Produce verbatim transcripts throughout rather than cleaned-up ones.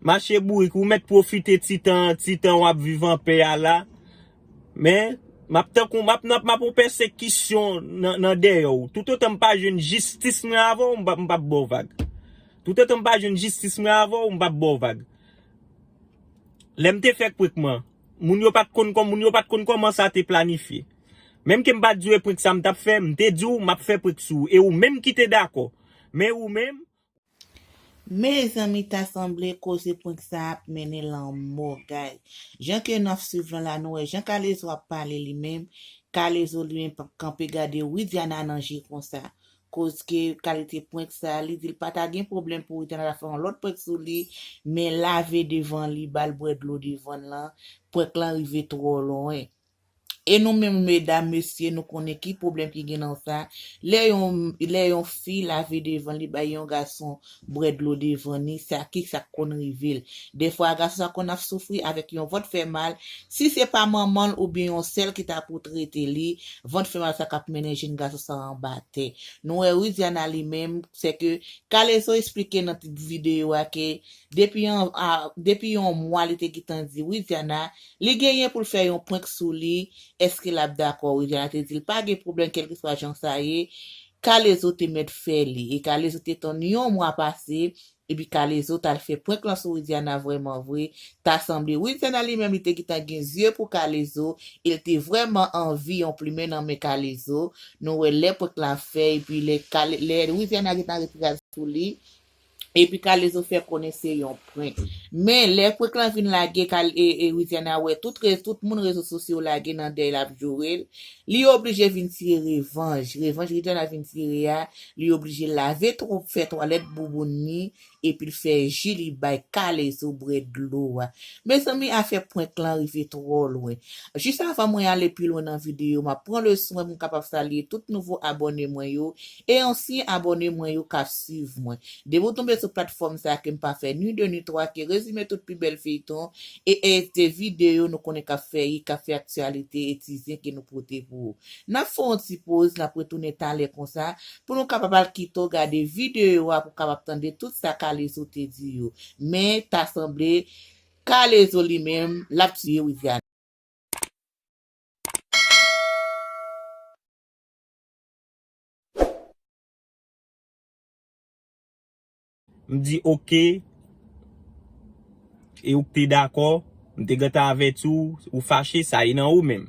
Mache bourik, ou mèt pwofite ti tan, ti tan w ap viv anpè a la. Men, m ap tankou, m ap, m ap, m ap yon pèsekisyon nan, nan dèyè w. Toutotan m pa jwenn jistis mwen avè w, m p ap, m p ap ba w vag. Toutotan m pa jwenn jistis mwen avè w, m p ap ba w vag. Lè m te fè prank mwen, moun yo pa t konn kòm, moun yo pa t konn kòman sa te planifye. Menm ke m pa t di w e prank sa m t ap fè, m te di w m ap fè prank sou ou. E ou menm ki te dakò. Men ou menm, Mezanmi, ta sanble koze prank sa ap mennen lanmò, guys. Jan ke n ap swiv lan la, nou wè jan Kalezo ap pale li menm. Kalezo li menm p ap kanpe gade Widiana nan je konsa. Koz ke kalite prank sa, li di l pa ta gen pwoblèm pou Widiana ta fè yon lòt prank sou li, men lave devan li, ba l bwè dlo devan l lan, prank lan rive twò lwen. E nou menm medam, mesye, nou konnen ki pwoblèm ki gen nan sa. Lè yon, lè yon fi lave devan li, bay yon gason bwè dlo devan li, sa ki sa k konn rive l. Dèfwa, gason sa konn ap soufri avèk yon vant fè mal. Si se pa manman l oubyen yon sè l ki ta pou trete li, vant fè mal sa k ap mennen jenn gason sa anba tè. Nou wè Widiana li menm, se ke Kalezo eksplike nan tit videyo a ke depi yon, a, depi yon mwa li te gentan di Widiana, li genyen pou l fè yon prank sou li, èske l ap dakò? Widiana te di l pa gen pwoblèm, kèlkeswa jan sa ye, Kalezo te mèt fè li. E Kalezo te tann yon mwa pase, epi Kalezo t al fè prank lan sou Widiana vrèman vre. Ta sanble Widiana li menm li te gentan gen zye pou Kalezo, e l te vrèman anvi yon plimen nan men Kalezo. Nou wè lè prank la fè, epi lè, Kale, lè Widiana gentan retire l sou li, epi Kalezo fè konnen se yon prank. Men, lè prank lan vin lage, Kal, e, e Widiana wè tout, re, tout moun rezo sosyo lage nan dèy l ap joure l, li oblije vin tire revanj. Revanj Widiana vin tire a, li oblije lave twò, fè twalèt bouboun ni, epi l fè ji li bay Kalezo bwè dlo a. Mezanmi, afè prank lan rive twò lwen. Jis avan mwen ale pi lwen nan videyo, m ap pran le swen pou m kapab salye tout nouvo abòne mwen yo e ansyen abòne mwen yo k ap swiv mwen. Depi w tonbe sou platfòm sa ke m pa fè ni de ni twa, ki rezime tout pi bèl feyton e, e de videyo nou konnen k ap fè hit, k ap fè aktyalite e ti zen ke nou pote pou ou. N ap fè yon ti poz, n ap retounen talè konsa pou nou kapab al kite w gade videyo a pou w kapab tande tout sa Kalezo te di yo. Men, ta sanble Kalezo li menm, l ap tiye Widiana. M di oke, e ou k te dakò, m te gentan avèti w, ou fache, sa e nan ou menm.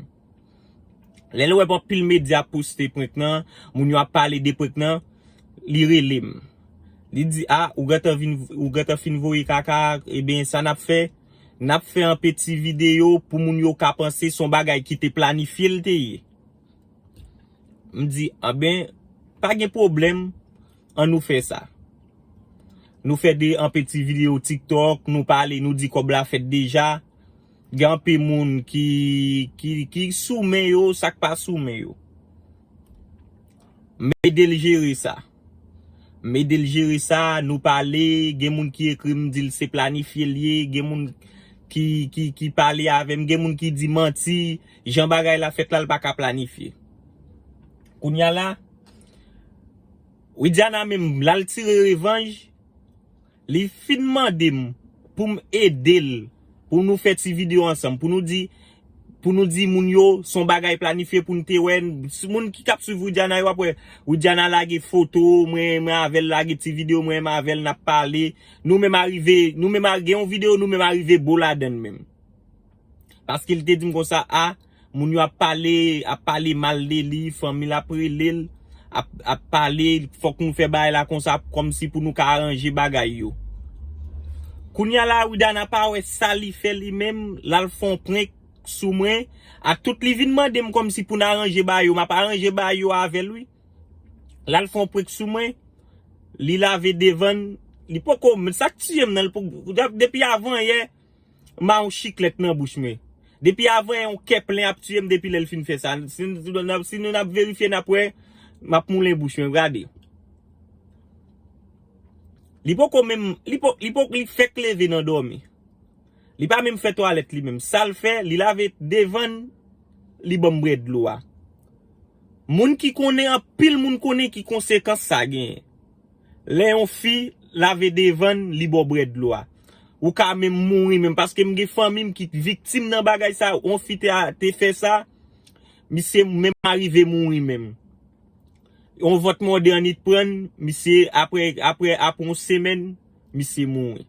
Lè l wè anpil medya ap poste prank nan, moun yo ap pale de prank nan, li rele m. Li di, a, ou gentan vin, ou gentan fin voye kaka, ebyen, sa n ap fè, n ap fè anpe ti videyo pou moun yo ka panse se yon bagay ki te planifye l te ye. M di, anben, pa gen pwoblèm, ann nou fè sa. Nou fè de anpe ti videyo TikTok, nou pale, nou di kòb la fèt deja. Gen anpe moun ki, ki, ki sou men yo, sa k pa sou men yo. M ede l jere sa. M ede l jere sa, nou pale, gen moun ki ekri m, di l se planifye l ye, gen moun ki, ki, ki pale avè m, gen moun ki di manti, jan bagay la fèt la, l pa ka planifye. Kounye a la, Widiana menm, l al tire revanj, li fin mande m pou m ede l, pou nou fè ti videyo ansanm, pou nou di, pou nou di moun yo, se yon bagay planifye pou n te wè, moun ki k ap swiv Widiana yo ap wè, Widiana lage foto, mwen, mwen avè l lage ti videyo, mwen, mwen avè l n ap pale, nou menm arive, nou menm a, gen yon videyo, nou menm arive bo ladann menm. Paske l te di m konsa, a, moun yo ap pale, ap pale mal de li, fanmi l ap rele l, ap, ap pale, fòk nou fè bagay la konsa, kòmsi pou nou ka aranje bagay yo. Kounye a la, Widiana pa wè sa li fè li menm, l al fè yon prank sou mwen, ak tout li vin mande m kòmsi pou n aranje bagay yo, m ap aranje bagay yo avè l wi. L al fè yon prank sou mwen, li lave devan l, li poko, sa k tiye m nan, li poko, depi avan yè, m a yon chiklèt nan bouch mwen. Depi avan yon kè plen ap tiye m depi lè l fin fè sa. Si, si nou n ap verifye n ap wè, m ap moulen bouch mwen, gade. Li poko menm, li po, li po, li fèk leve nan dòmi. Li pa menm fè twalèt li menm. Sa l fè, li lave devan l, li ban m bwè dlo a. Moun ki konnen, anpil moun konnen ki konsekans sa genyen. Lè yon fi lave devan l, li ba w bwè dlo a. Ou ka menm mouri menm, paske m gen fanmi m ki viktim nan bagay sa, yon fi te, te fè sa, misye menm arive mouri menm. Yon vant mòde annik prann, misye apre, apre, apre yon semèn, misye mouri.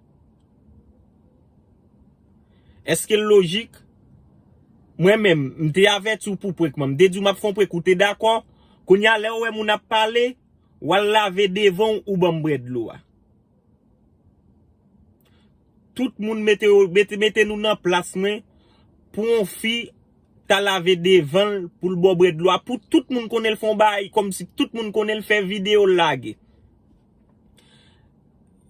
Èske l lojik? Mwen menm, m te avèti w pou prank mwen. M te di w m ap fè yon prank, ou te dakò. Kounye a, lè w wè moun ap pale, w al lave devan w, ou ban m bwè dlo a. Tout moun mete, mete, mete nou nan plas mwen pou yon fi ta lave devan l pou l ba w bwè dlo a. Pou tout moun konnen l fè yon bagay, kòmsi tout moun konnen l fè videyo l lage.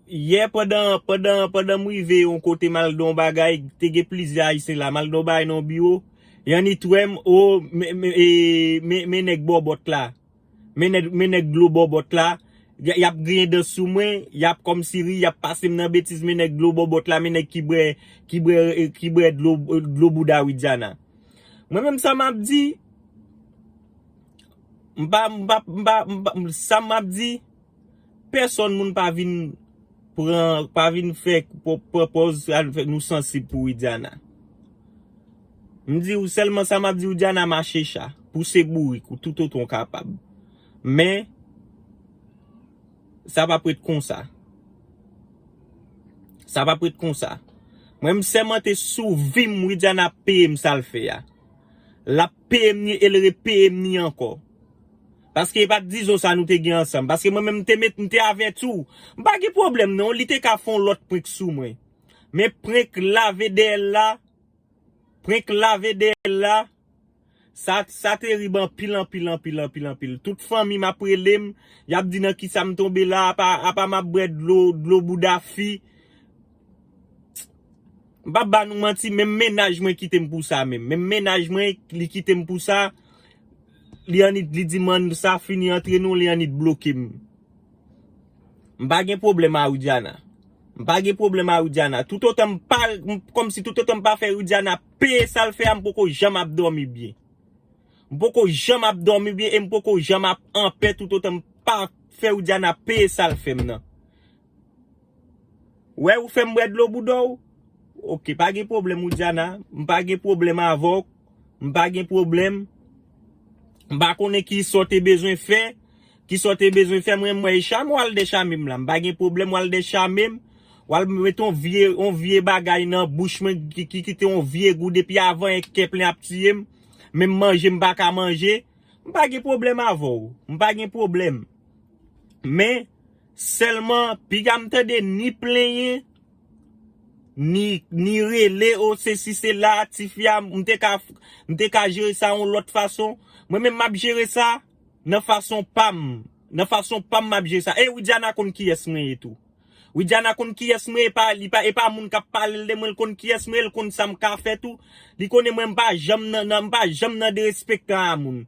Yè pandan, pandan, pandan m rive yon kote m al nan yon bagay, te gen plizyè Ayisyen la, m al nan yon bagay nan yon biwo, y annik wè m, o, men, men, e, men, men nèg bòbòt la. Men nèg, men nèg dlo bòbòt la, y, y ap griyen dan sou mwen, y ap kòmsi ri, y ap pase m nan betiz, men nèg dlo bòbòt la, men nèg ki bwè, ki bwè, ki bwè dlo, dlo bouda Widiana. Mwen menm sa m ap di, m pa, m pa, m pa, m pa, sa m ap di, pèsòn moun pa vin pran, pa vin fè, pran, pran pòz, al fè nou sansib pou Widiana. M di w sèlman sa m ap di w, Widiana mache cha, pouse bourik ou toutotan w kapab. Men, sa p ap ret konsa. Sa p ap ret konsa. Mwen, m sèmante sou vi m, Widiana ap peye m sa l fè a. L ap peye m ni e l repeye m ni ankò. Paske e pa t dizon sa nou te gen ansanm. Paske mwen menm m te met, m te avèti w. M pa gen pwoblèm non, li te ka fè yon lòt prank sou mwen. Men prank lave dèyè l la, prank lave dèyè l la, sa, sa terib anpil, anpil, anpil, anpil, anpil. Tout fanmi m ap rele m, y ap di nan kisa m tonbe la, apa, apa m ap bwè dlo, dlo bouda fi. M p ap ba nou manti, menm mennaj mwen kite m pou sa menm. Menm mennaj mwen, li kite m pou sa. Li annik, li di m sa fini antre nou, li annik bloke m. M pa gen pwoblèm a Widiana. M pa gen pwoblèm a Widiana. Toutotan m pa, m, kòmsi toutotan m pa fè Widiana peye sa l fè a, m poko janm ap dòmi byen. M poko janm ap dòmi byen e m poko janm ap anpè toutotan m pa fè Widiana peye sa l fè m nan. Wè ou fè m bwè dlo bouda w? Oke, pa gen pwoblèm Widiana. M pa gen pwoblèm avè w. M pa gen pwoblèm. M pa konnen ki sa w te bezwen fè. Ki sa w te bezwen fè? Mwen, mwen, e chame w al dechame m la. M pa gen pwoblèm w al dechame m. W al mete yon vye, yon vye bagay nan bouch mwen ki, ki kite yon vye gou depi avan e kè plen ap tiye m. Menm manje m pa ka manje. M pa gen pwoblèm avè w. M pa gen pwoblèm. Men, sèlman, piga m tande ni plenyen, ni, ni rele, o, sesi, sela, tifi a, m te ka, m te ka jere sa yon lòt fason. Mwen menm, m ap jere sa nan fason pa m. Nan fason pa m, m ap jere sa. E Widiana konn kiyès mwen ye tou. Widiana konn kiyès mwen ye, e pa, li pa, e pa moun k ap pale l de mwen, l konn kiyès mwen ye, l konn sa m ka fè tou. Li konnen mwen, m pa janm nan, nan, m pa janm nan derespektan a moun.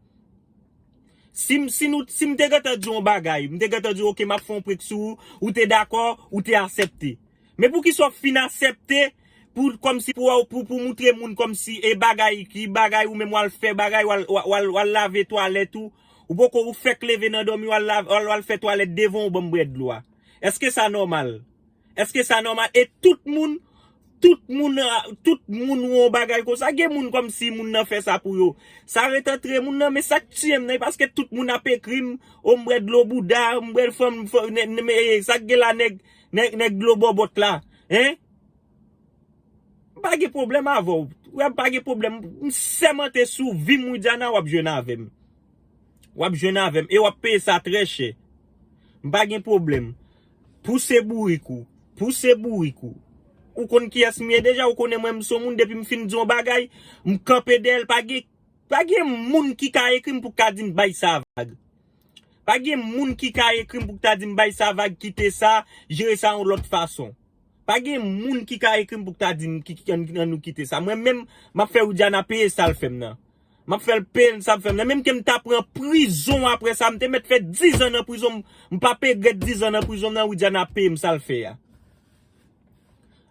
Si m, si nou, si m te gentan di w yon bagay, m te gentan di w, oke, m ap fè yon prank sou ou, ou te dakò, ou te aksepte. Men poukisa w fin aksepte pou, kòmsi pou, pou, pou moutre moun kòmsi e bagay, ki bagay ou menm w al fè bagay, w al, w al, w al, w al lave twalèt ou, ou poko, ou fèk leve nan dòmi, w al lave, w al, w al fè twalèt devan w ban m bwè dlo a. Èske sa nòmal? Èske sa nòmal? E tout moun, tout moun, tout moun wè yon bagay konsa. Gen moun kòmsi moun nan fè sa pou yo. Sa ret antre moun nan, men sa k tiye m nan, e paske tout moun ap ekri m, o m bwè dlo bouda, m bwè fanm, fanm, nè, nè, men, e, sa k gen la nèg, nèg, nèg dlo bòbòt la, en? M pa gen pwoblèm avè w. Wè, m pa gen pwoblèm. M sèmante sou vi m, Widiana, w ap jwenn avè m. W ap jwenn avè m. E w ap peye sa trè chè. M pa gen pwoblèm. Pouse bourik ou. Pouse bourik ou. Ou konn kiyès m ye deja, ou konnen mwen m se yon moun depi m fin di yon bagay, m kanpe dèyè l, pa gen, pa gen moun ki ka ekri m pou ka di m bay sa vag. Pa gen moun ki ka ekri m pou ta di m bay sa vag, kite sa, jere sa yon lòt fason. Pa gen moun ki ka ekri m pou ta di m ki, ki, ann, ann nou kite sa. Mwen menm, m ap fè Widiana peye sa l fè m nan. M ap fè l peye sa l fè m nan. Menm ke m ta pran prizon apre sa, m te mèt fè dizan nan prizon, m, m p ap regrèt dizan nan prizon nan, Widiana ap peye m sa l fè a.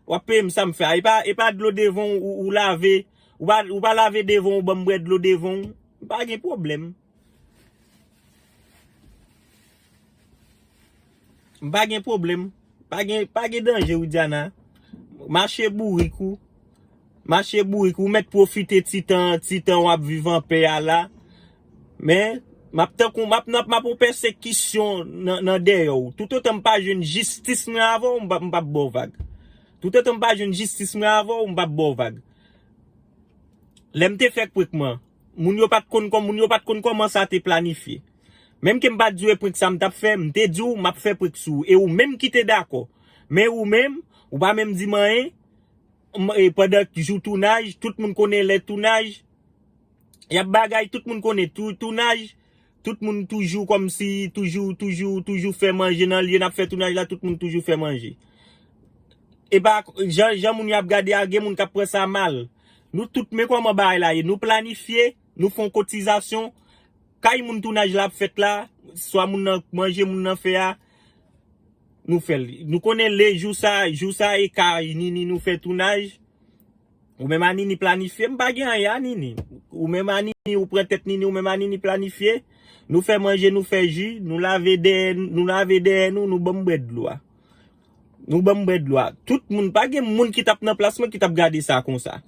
W ap peye m sa m fè a. E pa, e pa dlo devan w, ou, ou lave, ou pa, ou pa lave devan w, ban m bwè dlo devan w. M pa gen pwoblèm. M pa gen pwoblèm. Pa gen, pa gen danje, Widiana. Mache bourik ou. Mache bourik ou mèt pwofite ti tan, ti tan w ap viv anpè a la. Men, m ap tankou, m ap, m ap, m ap yon pèsekisyon nan, nan dèyè w. Toutotan m pa jwenn jistis mwen avè w, m p ap, m p ap ba w vag. Toutotan m pa jwenn jistis mwen avè w, m p ap ba w vag. Lè m te fè prank mwen, moun yo pa t konn kòm, moun yo pa t konn kòman sa te planifye. Menm ke m pa t di w e prank sa m t ap fè, m te di w m ap fè prank sou ou. E ou menm ki te dakò. Men ou menm, ou pa menm di m anyen. M, e, pandan jou tounaj, tout moun konnen lè tounaj. Y ap bagay, tout moun konnen tou, tounaj. Tout moun toujou kòmsi, toujou, toujou, toujou fè manje nan lye n ap fè tounaj la, tout moun toujou fè manje. E pa, jan, jan moun yo ap gade a, gen moun k ap pran sa mal. Nou tout, men kòman bagay la ye. Nou planifye, nou fè yon kotizasyon. Kay moun tounaj la ap fèt la, swa moun nan manje, moun nan fè a, nou fè l. Nou konnen le jou sa, jou sa e kay Nini nou fè tounaj. Ou menm a Nini planifye, m pa gen anyen a Nini. Ou menm a Nini, ou pran tèt Nini, ou menm a Nini planifye. Nou fè manje, nou fè ji, nou lave dèyè, nou lave dèyè nou, nou ban m bwè dlo a. Nou ban m bwè dlo a. Tout moun, pa gen moun ki t ap nan plas mwen ki t ap gade sa konsa.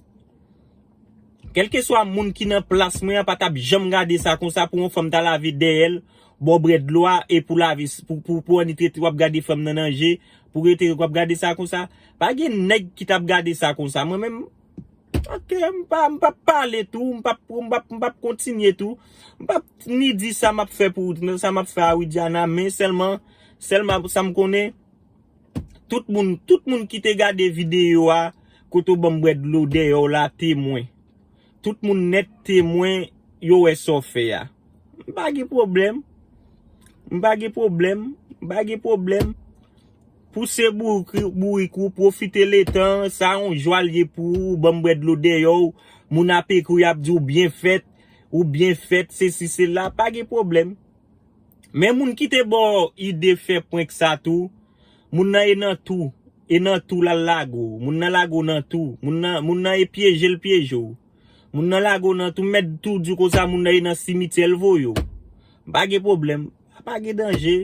Kèlkeswa moun ki nan plas mwen an pa t ap janm gade sa konsa pou yon fanm ta lave dèyè l, ba w bwè dlo a, e pou lave, pou, pou, pou annik rete w ap gade fanm nan nan je, pou rete w ap gade sa konsa. Pa gen nèg ki t ap gade sa konsa. Mwen menm, Ok, m pa, m p ap pale tou, m p ap, m p ap, m p ap kontinye tou. M p ap ni di sa m ap fè pou, sa m ap fè a Widiana, men sèlman, sèlman sa m konnen, tout moun, tout moun ki te gade videyo a, kote w ban m bwè dlo dèyè w la, temwen. Tout moun nèt temwen, yo wè sa w fè a. M pa gen pwoblèm. M pa gen pwoblèm. M pa gen pwoblèm. Pouse bourik, bourik ou, pwofite letan, sa yon jwa l ye pou ou, ban m bwè dlo dèyè w, moun ap ekri, y ap di w byen fèt, ou byen fèt, sesi, sela, pa gen pwoblèm. Men moun ki te ba w ide fè prank sa tou, moun nan e nan tou, e nan tou l al lage w, moun nan lage w nan tou, moun nan, moun nan e pyeje l pyeje w. Moun nan lage w nan tou, m mèt tou di w konsa, moun nan e nan simityè l voye w. Pa gen pwoblèm, pa gen danje.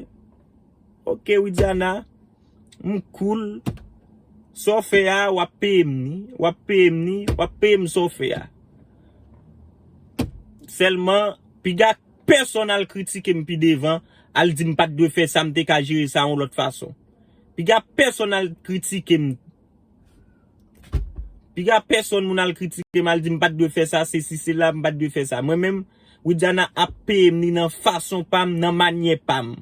Ok, Widiana, m cool. Sa w fè a, w ap peye m ni, w ap peye m ni, w ap peye m sa w fè a. Sèlman, piga pèsonn al kritike m pi devan, al di m pa t dwe fè sa, m te ka jere sa yon lòt fason. Piga pèsonn al kritike m. Piga pèsonn moun al kritike m, al di m pa t dwe fè sa, sesi, sela, m pa t dwe fè sa. Mwen menm, Widiana ap peye m ni nan fason pa m, nan manyè pa m.